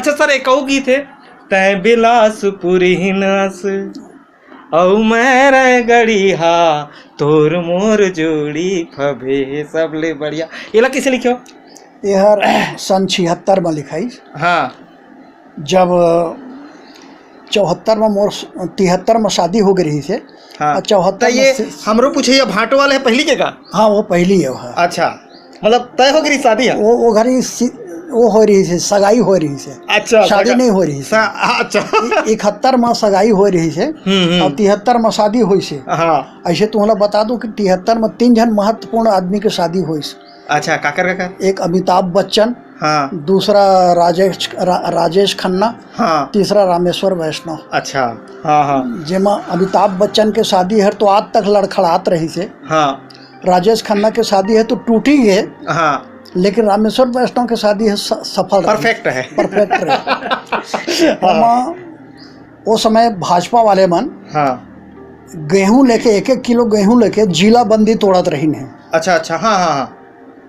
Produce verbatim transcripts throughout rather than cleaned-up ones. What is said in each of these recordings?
अच्छा सर, एक अउ गीत हे, तैं बिलासपुर ही नास, अउ मैं रायगढ़िया, तोर मोर जोड़ी फबे सबले बढ़िया। एला कइसे लिखे हो? एहर सन छिहत्तर म लिखाइस। हाँ। जब चौहत्तर म मोर, तिहत्तर म शादी हो गे रहिस हे। हाँ। अउ चौहत्तर त ये में से हमरो पूछे, ये भांटो वाले हे पहली के का? हाँ, वो पहली हे, हाँ। अच्छा, मतलब तय हो गई शादी है? वो, वो घरी सी-, वो हो रही से, सगाई हो रही से। अच्छा, शादी सगा-, नहीं हो रही से। सा-, अच्छा। इ-, इकहत्तर म सगाई हो रही से। हम्म, हम्म। अउ तिहत्तर म शादी होइस हे। हाँ। ऐसे तुम्हाला बता दूं कि तिहत्तर म तीन झन महत्वपूर्ण आदमी के शादी होइस। अच्छा, काकर, काकर? एक अमिताभ बच्चन, हाँ। दूसरा राजेश, रा-, राजेश खन्ना, हाँ। तीसरा रामेश्वर वैष्णव। अच्छा, हाँ, हाँ। जेमा अमिताभ बच्चन के शादी हर तो आज तक लड़खड़ात रहिस हे। हाँ। राजेश खन्ना के शादी हे तो टूटी गे, हाँ। लेकिन रामेश्वर वैष्णव के शादी हे स-, सफल रहिस। Perfect हे। Perfect रहे। हाँ। ओमा, ओ समय भाजपा वाले मन हाँ। गेहूं लेके, एक एक किलो गेहूं लेके जिला बंदी तोड़त रहिन हे। अच्छा, अच्छा, हाँ, हाँ, हाँ।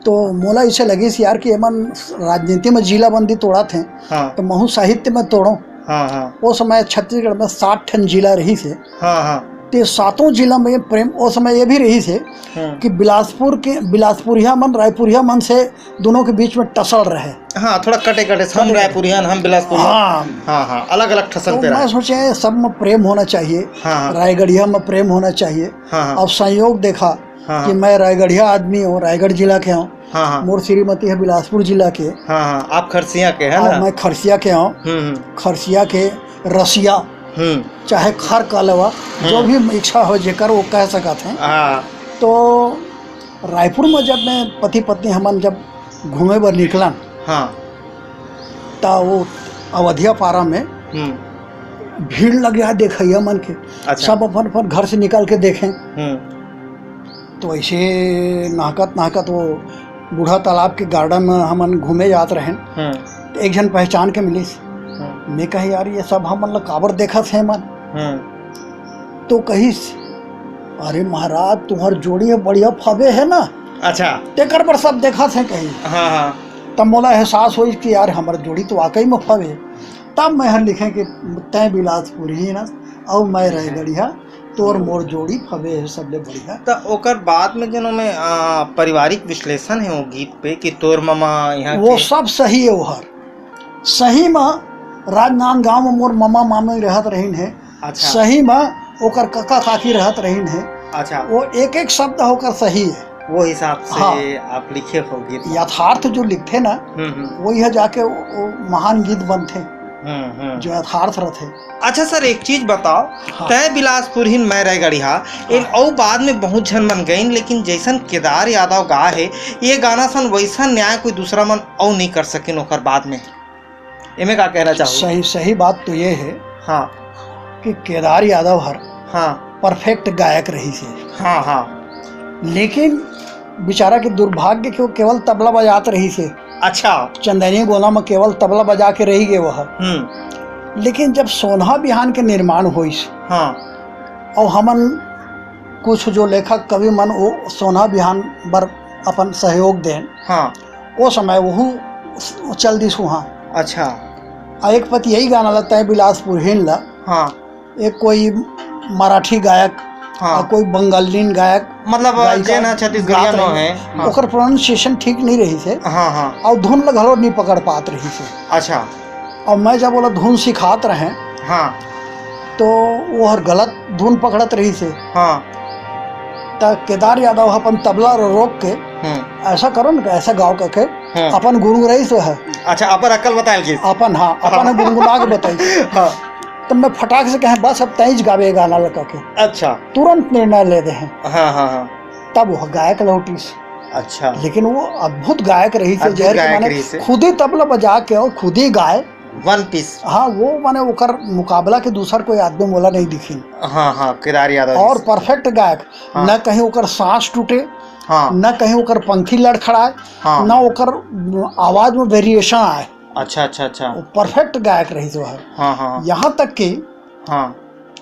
तो मोला इसे लगिस यार कि एमन राजनीति में जिला बंदी तोड़त हें, हाँ। तो महू साहित्य में तोड़ो। हाँ, हाँ। ओ समय छत्तीसगढ़ में साठ ठन जिला रहिस हे। हाँ, हाँ। ते सातों जिला में प्रेम, ओ समय ये भी रहिस हे हाँ। कि बिलासपुर के, बिलासपुरिया मन, रायपुरिया मन से दोनों के बीच में टसल रहे। हाँ, थोड़ा कटे कटे, हम कटे कटे। रायपुरियन, हम बिलासपुरियन। हाँ। हाँ, हाँ, अलग अलग ठसन तो पे मैं रहे। सोचे सब में प्रेम होना चाहिए, हाँ, हाँ। रायगढ़िया में प्रेम होना चाहिए। हाँ, हाँ। अब संयोग देखा हाँ, कि हाँ। मैं रायगढ़िया आदमी हूँ, रायगढ़ जिला के हूँ। हाँ, हाँ। मोर श्रीमती है बिलासपुर जिला के। हाँ, हाँ, आप खरसिया के, है और ना? मैं खरसिया के हूँ। हम्म, हम्म। खरसिया के रसिया, हम्म। चाहे खर कह लेवा, जो हम्म। भी इच्छा हो जेकर, वो कह सकत हैं। हाँ। तो रायपुर में जब मैं पति पत्नी हमन जब घूमे बर निकलन, हाँ। त वो अवधिया पारा में हम्म। भीड़ लग गया देखइया मन के। अच्छा। सब अपन अपन घर से निकल के देखें। हम्म। तो ऐसे नहकत नहकत वो बूढ़ा तालाब के garden में हमन घूमे जात रहेन। हम्म। तो एक झन पहचान के मिलिस। हम्म। मैं कहे, "यार, ये सब हमन ला काबर देखत हे मन?" हम्म। तो कहिस, "अरे महाराज, तुम्हार जोड़ी ह बढ़िया फबे हे ना, अच्छा। तेकर बर सब देखत हे," कहिस। हाँ, हाँ। तब मोला एहसास होइस कि यार, हमर जोड़ी तो वाकई में फबे। तब मैं हर लिखे कि तैं बिलासपुर ही ना, अउ मैं रायगढ़िया, तोर मोर जोड़ी फबे हे सबले बढ़िया। त ओकर बाद में जेन ओमे, आ, पारिवारिक विश्लेषण हे वो गीत पे कि तोर ममा यहाँ वो के सब सही हे, वो हर सही में राजनांदगांव में मोर ममा मामी रहत रहिन हे। अच्छा। सही में ओकर कका काकी रहत रहिन हे। अच्छा। वो एक एक शब्द ओकर सही हे। वो हिसाब से हाँ। आप लिखे हो गीत। यथार्थ जो लिखथे ना, हम्म, हम्म। वही हे जाके वो, वो महान गीत बनथे, हम्म, हम्म। जो यथार्थ रथे। अच्छा सर, एक चीज बताओ, हाँ। तैं बिलासपुर ही मैं रायगढ़िया, हाँ। अउ बाद में बहुत झन मन गइन, लेकिन जैसन केदार यादव गा हे, ये गाना सन वैसन न्याय कोई दूसरा मन अउ नहीं कर सकिन ओकर बाद में। एमे का कहना चाहू? सही, सही बात तो ये हे हाँ। कि केदार यादव हर हाँ। Perfect गायक रहिस हे। हाँ, हाँ। लेकिन बेचारा के दुर्भाग्य के वो केवल तबला बजात रहिस हे। अच्छा। चंदैनी गोला में केवल तबला बजा के रहि गे वो ह। हम्म। लेकिन जब सोनहा बिहान के निर्माण होइस, हाँ। अउ हमन कुछ जो लेखक कवि मन वो सोनहा बिहान बर अपन सहयोग देन, हाँ। वो समय वहू चल दिस उहाँ। अच्छा। आ एक पति यही गाना ला तैं बिलासपुर ही ना ला, हाँ। एक कोई मराठी गायक, हाँ। आ कोई बंगालीन गायक, मतलब, गायिका जेन ह छत्तीसगढ़िया गात नो रहिस। हे, हाँ। ओकर pronunciation ठीक नहीं रहिस हे। हाँ, हाँ। अउ धुन ल घलो नहीं पकड़ पात रहिस हे। अच्छा। अउ मैं जब ओला धुन सिखात रहें, हाँ। तो वो हर गलत धुन पकड़त रहिस हे। हाँ। त केदार यादव ह अपन तबला ल रोक के, हम्म। "ऐसा करो ना, ऐसा गाओ," कह के हाँ। अपन गुनगुनाइस हे। अच्छा, अपन अक्कल बतायल किस? अपन, हाँ, अपन हाँ। गुनगुना के बताइस। हाँ। त मैं फटाक से कहें, "बस अब तैंइच गाबे ये गाना ल," कह के। अच्छा। तुरंत निर्णय ले दे हैं। हाँ, हाँ, हाँ। तब वो गायक लौटिस। अच्छा। लेकिन वो अद्भुत गायक रहिस हे, अद्भुत जहर के गायक माने रहिस हे। खुद ही तबला बजा के अउ खुद ही गाए। One piece। हाँ, वो माने ओकर मुकाबला के दूसर कोई आदमी मोला नहीं दिखिन। हाँ, हाँ, केदार यादव अउ जैसे। Perfect गायक, हाँ। न कहीं ओकर सांस टूटे, हाँ। न कहीं ओकर पंखी लड़खड़ाए, हाँ। न ओकर आवाज में variation आए। अच्छा, अच्छा, अच्छा। वो perfect गायक रहिस हे वो। हाँ, हाँ। यहाँ तक कि हाँ।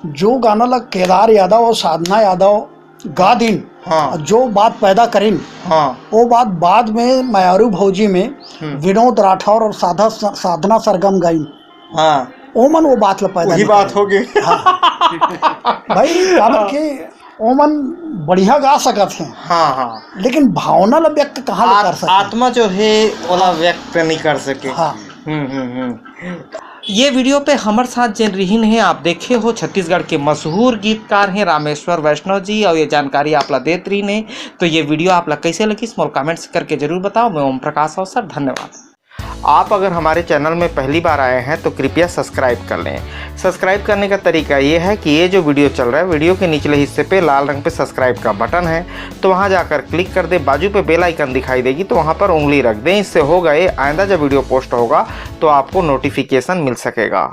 जो गाना ला केदार यादव अउ साधना यादव गा दिन, हाँ। जो बात पैदा करिन, हाँ। वो बात बाद में मयारू भौजी में हम्म। विनोद राठौर और साधा साधना सरगम गाइन। हाँ। ओमन वो बात ला पैदा वही नहीं बात करिन। हो गई। भाई, काबर के ओमन बढ़िया गा सकत हैं, हाँ, हाँ। लेकिन भावना ला व्यक्त कहाँ ले कर आत-, सकते? आत्मा जो है, ओला व्यक्त नहीं कर सके। हाँ। हम्म, हम्म, हम्म। ये वीडियो पे हमर साथ जेन रिहिन है, आप देखे हो, छत्तीसगढ़ के मशहूर गीतकार हैं रामेश्वर वैष्णव जी, और ये जानकारी आप ला देत रहिन है। तो ये वीडियो आप ला कैसे लगिस, मोर कमेंट्स करके जरूर बताओ। मैं ओम प्रकाश अवसर, धन्यवाद। आप अगर हमारे चैनल में पहली बार आए हैं तो कृपया सब्सक्राइब कर लें। सब्सक्राइब करने का तरीका ये है कि ये जो वीडियो चल रहा है, वीडियो के निचले हिस्से पे लाल रंग पे सब्सक्राइब का बटन है, तो वहाँ जाकर क्लिक कर दे। बाजू पे बेल आइकन दिखाई देगी, तो वहाँ पर उंगली रख दें। इससे होगा ये, आइंदा जब वीडियो पोस्ट होगा तो आपको नोटिफिकेशन मिल सकेगा।